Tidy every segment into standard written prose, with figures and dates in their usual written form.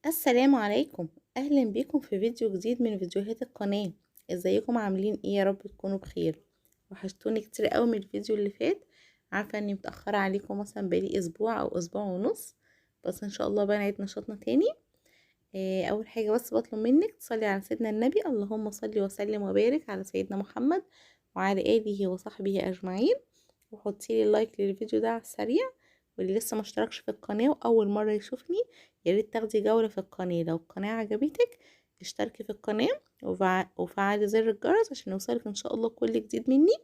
السلام عليكم، اهلا بيكم في فيديو جديد من فيديوهات القناة. ازيكم عاملين ايه؟ يا رب تكونوا بخير. وحشتوني كتير قوي من الفيديو اللي فات، عارفة اني متأخرة عليكم مثلا بقالي اسبوع او اسبوع ونص، بس ان شاء الله بقى نعيد نشاطنا تاني. اول حاجة بس بطلب منك تصلي على سيدنا النبي، اللهم صل وسلم وبارك على سيدنا محمد وعلى آله وصحبه اجمعين، وحطي لي like للفيديو ده على السريع. واللي لسه ما اشتركش في القناة واول مرة يشوفني يا ريت تاخدي جولة في القناة، لو القناة عجبتك اشتركي في القناة وفعلي زر الجرس عشان يوصلك ان شاء الله كل جديد مني.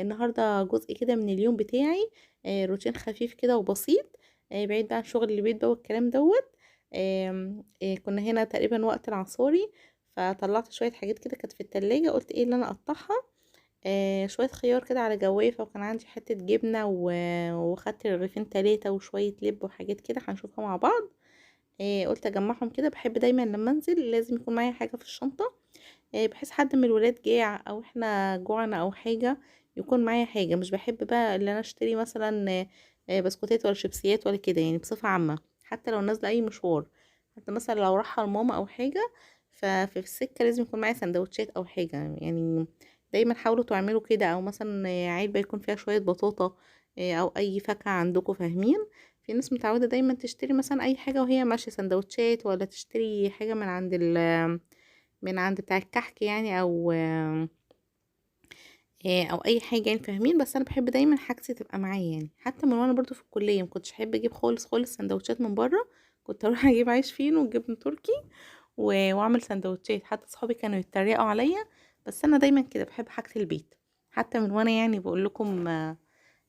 النهاردة جزء كده من اليوم بتاعي، روتين خفيف كده وبسيط، بعيد بقى عن شغل البيت بقى والكلام دوت. كنا هنا تقريبا وقت العصاري، فطلعت شوية حاجات كده كانت في التلاجة، قلت ايه اللي انا اقطعها، شوية خيار كده على جوافة، وكان عندي حتة جبنة وخدت رغيفين 3 وشوية لب وحاجات كده هنشوفها مع بعض. قلت اجمعهم كده، بحب دايما لما انزل لازم يكون معايا حاجة في الشنطة، بحيث حد من الولاد جاع او احنا جوعنا او حاجة يكون معايا حاجة. مش بحب بقى اللي انا اشتري مثلا، بسكوتات ولا شيبسيات ولا كده، بصفة عامة حتى لو نازلة اي مشوار، حتى مثلا لو رايحة لماما او حاجة، ففي السكة لازم يكون معايا سندوتشات او حاجة. دايما حاولوا تعملوا كده، او مثلا علبة يكون فيها شوية بطاطا، او اي فاكهة عندكم، فاهمين؟ في ناس متعودة دايما تشتري مثلا اي حاجة وهي ماشية، سندوتشات ولا تشتري حاجة من عند بتاع الكحك او اي حاجة، فاهمين؟ بس انا بحب دايما حاجتي تبقى معايا، حتى من وانا برضو في الكلية ما كنتش احب اجيب خالص خالص سندوتشات من بره، كنت اروح اجيب عيش فينو وجبن تركي واعمل سندوتشات، حتى صحابي كانوا يتريقوا عليا، بس انا دايما كده بحب حاجة البيت، حتى من وانا بقول لكم،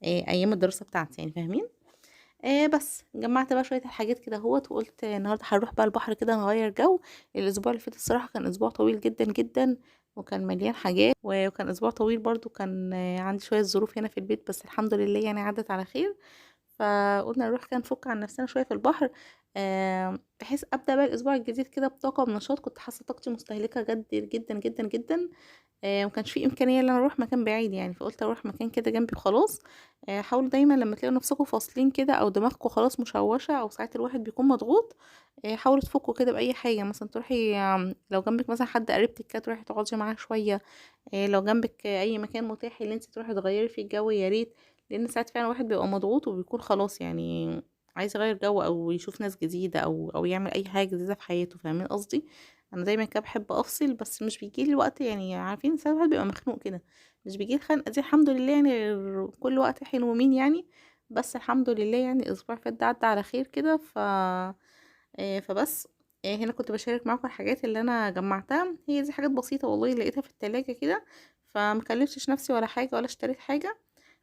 ايام الدراسة بتاعتي، فاهمين؟ بس جمعت بقى شوية الحاجات كده اهوت، وقلت النهارده هنروح بقى البحر كده نغير جو. الاسبوع اللي فات الصراحة كان اسبوع طويل جدا جدا، وكان مليان حاجات، وكان اسبوع طويل برضو، كان عندي شوية ظروف هنا في البيت، بس الحمد لله عدت على خير. فقلنا نروح كده نفك عن نفسنا شوية في البحر، بحيث ابدا بقى الاسبوع الجديد كده بطاقة وبنشاط. كنت حاسه طاقتي مستهلكه جدا جدا جدا، ما كانش في امكانية ان انا اروح مكان بعيد فقلت اروح مكان كده جنبي وخلاص. حاولوا دايما لما تلاقوا نفسكم فاصلين كده او دماغكم خلاص مشوشة، او ساعات الواحد بيكون مضغوط، حاولوا تفكوا كده باي حاجة، مثلا تروحي، لو جنبك مثلا حد قريبتك كده تروحي تقعدي معاه شوية، لو جنبك اي مكان متاح اللي انت تروحي تغيري فيه الجو يا ريت، لان ساعات فعلا الواحد بيبقى مضغوط وبيكون خلاص عايز يغير جو او يشوف ناس جديدة او يعمل اي حاجة جديدة في حياته، فاهمين قصدي؟ انا دايما كده بحب افصل، بس مش بيجيلي الوقت، عارفين ساعات الواحد بيبقى مخنوق كده، مش بيجيلي الخنقه دي الحمد لله، غير كل وقت حين ومين بس الحمد لله الاسبوع اللي فات ده عدى على خير كده. فبس، هنا كنت بشارك معاكم الحاجات اللي انا جمعتها، هي دي حاجات بسيطة والله لقيتها في التلاجة كده، فما كلفتش نفسي ولا حاجة ولا اشتريت حاجة،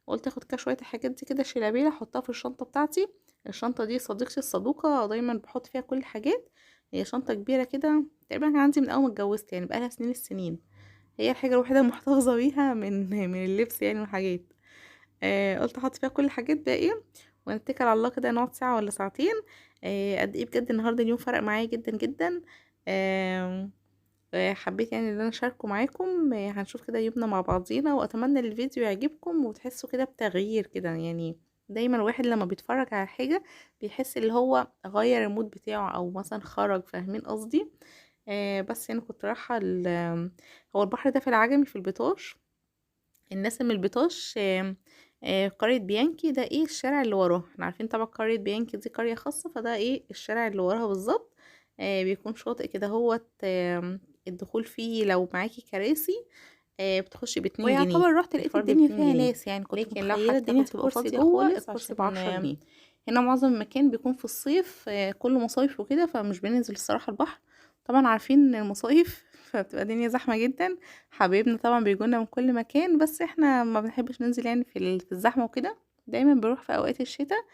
قلت اخد كده شوية الحاجات دي كده شيلابيله احطها في الشنطة بتاعتي. الشنطة دي صديقتي الصدوقه دايما بحط فيها كل الحاجات، هي شنطه كبيرة كده تقريبا كان عندي من اول ما اتجوزت، بقالها سنين السنين، هي الحاجة الوحيدة المحتفظة بيها من اللبس والحاجات. قلت احط فيها كل الحاجات ده ايه، ونتكل على الله كده نقعد ساعة ولا ساعتين. قد ايه بجد النهارده اليوم فرق معايا جدا جدا. حبيت ان انا اشاركه معاكم. هنشوف كده يومنا مع بعضينا، واتمنى الفيديو يعجبكم وتحسوا كده بتغيير كده. دايما الواحد لما بيتفرج على حاجة بيحس اللي هو غير المود بتاعه او مثلا خرج، فاهمين قصدي؟ بس كنت رايحة هو البحر ده في العجمي في البطاش، الناس من البطاش، قرية بيانكي ده ايه الشارع اللي وراه، احنا عارفين طبعا قرية بيانكي دي قرية خاصة، فده ايه الشارع اللي وراها بالظبط. بيكون شاطئ كده هوت، الدخول فيه لو معاكي كراسي، بتخشي باتنين جنيه. ويعتبر رحت لقيت الفرد الدنيا باتنين فيها جنيه. ناس، كنت لكن لو متخيلة الدنيا هتاخدي هتبقى كرسي فاضية جوه، خالص الكرسي عشان ب10 جنيه. هنا معظم المكان بيكون في الصيف، كله مصايف وكده، فمش بننزل الصراحة البحر، طبعا عارفين ان المصايف فبتبقى الدنيا زحمة جدا، حبايبنا طبعا بيجونا من كل مكان، بس احنا ما بنحبش ننزل في الزحمة وكده، دايما بنروح في اوقات الشتاء،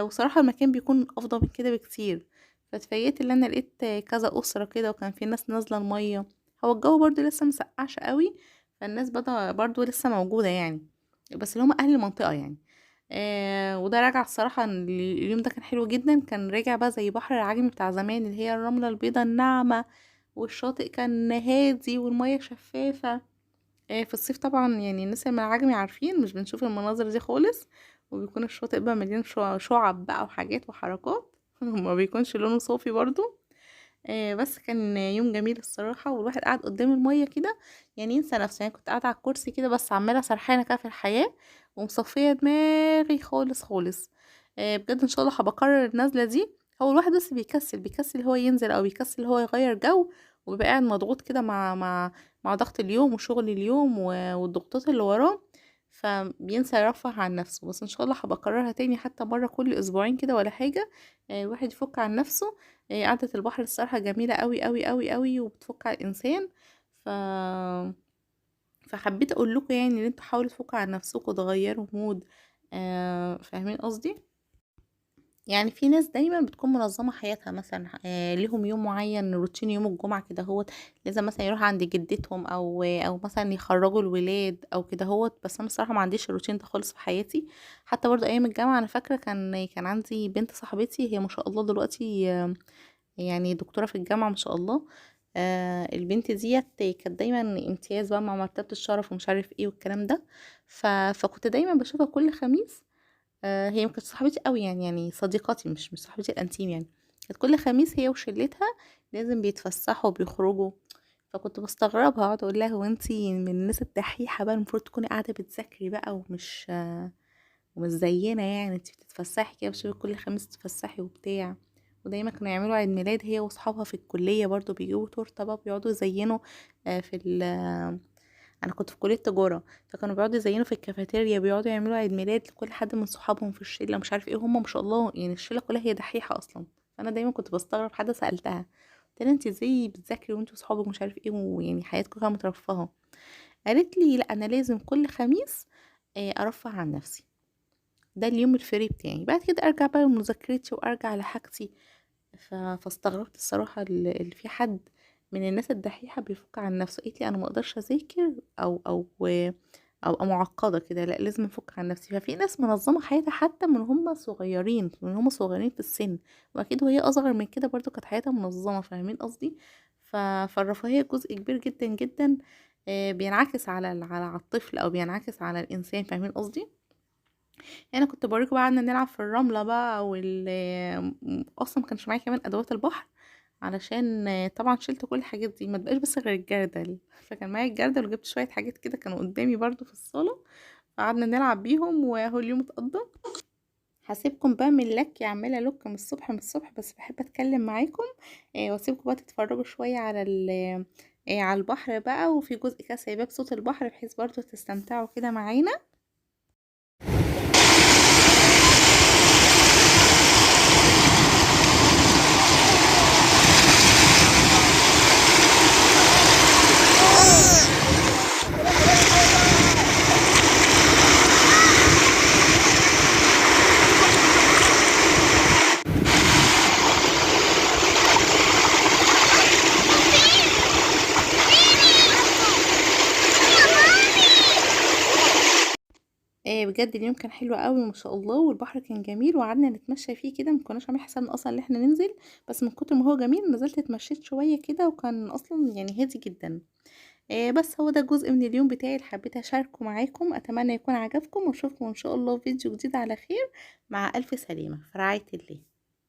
وصراحة المكان بيكون افضل من كده بكتير. فاتفاجئت ان انا لقيت كذا اسرة كده، وكان في ناس نازلة المية، هو الجو برضو لسه مسقعش قوي، فالناس برضو لسه موجودة بس اللي هم اهل المنطقة وده راجع الصراحة إن اليوم ده كان حلو جدا، كان راجع بقى زي بحر العجمي بتاع زمان، اللي هي الرملة البيضة الناعمة، والشاطئ كان هادي والمية شفافة. في الصيف طبعا الناس اللي من العجمي عارفين مش بنشوف المناظر دي خالص، وبيكون الشاطئ بقى مليان شعب بقى وحاجات وحركات. ما بيكونش لونه صافي برضو. بس كان يوم جميل الصراحة، والواحد قاعد قدام المية كده يعني ينسى نفسه. يعني كنت قاعدة على الكرسي كده بس عمالة سرحانة كده في الحياة ومصفية دماغي خالص خالص. بجد ان شاء الله هبكرر النزلة دي. هو الواحد بس بيكسل هو ينزل، او بيكسل هو يغير جو، وبيبقى قاعد مضغوط كده مع ضغط اليوم وشغل اليوم والضغوطات اللي وراه، فبينسى يرفه عن نفسه. بس ان شاء الله هبكررها تاني حتى مرة كل اسبوعين كده ولا حاجة، الواحد يفك عن نفسه. قعدة البحر الصراحة جميلة قوي قوي قوي قوي، وبتفك على الانسان. فحبيت اقول لكم يعني ان انتوا حاولوا تفكوا عن نفسكم وتغيروا mood. فاهمين قصدي؟ يعني في ناس دايما بتكون منظمة حياتها، مثلا ليهم يوم معين، روتين يوم الجمعة كده هوت، لازم مثلا يروح عند جدتهم او مثلا يخرجوا الولاد او كده هوت. بس انا الصراحة ما عنديش الروتين ده خالص في حياتي. حتى برضو ايام الجامعة انا فاكره كان عندي بنت صاحبتي، هي ما شاء الله دلوقتي يعني دكتورة في الجامعة ما شاء الله. البنت ديت كانت دايما امتياز بقى مع مرتبه الشرف ومش عارف ايه والكلام ده. فكنت دايما بشوفها كل خميس. هي ما كانتش صاحبتي قوي يعني صديقتي، مش صاحبتي الانتيم يعني. كانت كل خميس هي وشلتها لازم بيتفسحوا وبيخرجوا، فكنت بستغربها، اقعد اقول لها هو انتي من الناس الدحيحة بقى، المفروض تكوني قاعدة بتذاكري بقى ومش زينا يعني، انتي بتتفسحي كده، بتشوفي كل خميس تتفسحي وبتاع. ودايما كانوا يعملوا عيد ميلاد هي واصحابها في الكلية برضو، بيجيبوا تورته بقى بيقعدوا يزينوا في انا كنت في كليه تجارة، فكانوا بيقعدوا يزينوا في الكافيتيريا، بيقعدوا يعملوا عيد ميلاد لكل حد من صحابهم في الشلة مش عارف ايه. هم ما شاء الله يعني الشلة كلها هي دحيحه اصلا. فانا دايما كنت بستغرب، حد سالتها قلت لها انت ازاي بتذاكري وانت وصحابك مش عارف ايه ويعني حياتكم كلها مترفهه؟ قالت لي لا انا لازم كل خميس ارفه عن نفسي، ده اليوم ال free بتاعي، بعد كده ارجع بقى لمذاكرتي وارجع لحاجتي. فاستغربت الصراحة اللي في حد من الناس الدحيحة بيفك عن نفسه. قالت لي انا ما اقدرش اذاكر او او او ابقى معقدة كده، لا لازم افك عن نفسي. ففي ناس منظمة حياتها حتى من هم صغيرين، من هم صغيرين في السن، واكيد وهي اصغر من كده برضو كانت حياتها منظمة، فاهمين قصدي؟ فالرفاهيه جزء كبير جدا جدا بينعكس على الطفل او بينعكس على الانسان، فاهمين قصدي؟ انا كنت بوريكم بقى قعدنا نلعب في الرملة بقى، اصلا ما كانش معايا كمان ادوات البحر، علشان طبعا شلت كل الحاجات دي، ما تبقاش بس غير الجردل. فكان معايا الجردل وجبت شوية حاجات كده كانوا قدامي برضو في الصاله، فقعدنا نلعب بيهم واهو اليوم اتقضى. هسيبكم بقى من لك عماله لك من الصبح من الصبح، بس بحب اتكلم معاكم. واسيبكم بقى تتفرجوا شوية على على البحر بقى، وفي جزء كده سايباه بصوت البحر بحيث برضو تستمتعوا كده معانا. بجد اليوم كان حلو قوي ما شاء الله، والبحر كان جميل وقعدنا نتمشى فيه كده، ما كناش عاملين حسابنا اصلا ان احنا ننزل، بس من كتر ما هو جميل نزلت اتمشيت شوية كده، وكان اصلا يعني هادي جدا. بس هو ده جزء من اليوم بتاعي اللي حبيت اشاركه معاكم، اتمنى يكون عجبكم، واشوفكم ان شاء الله في فيديو جديد على خير. مع الف سلامه، في رعاية الله.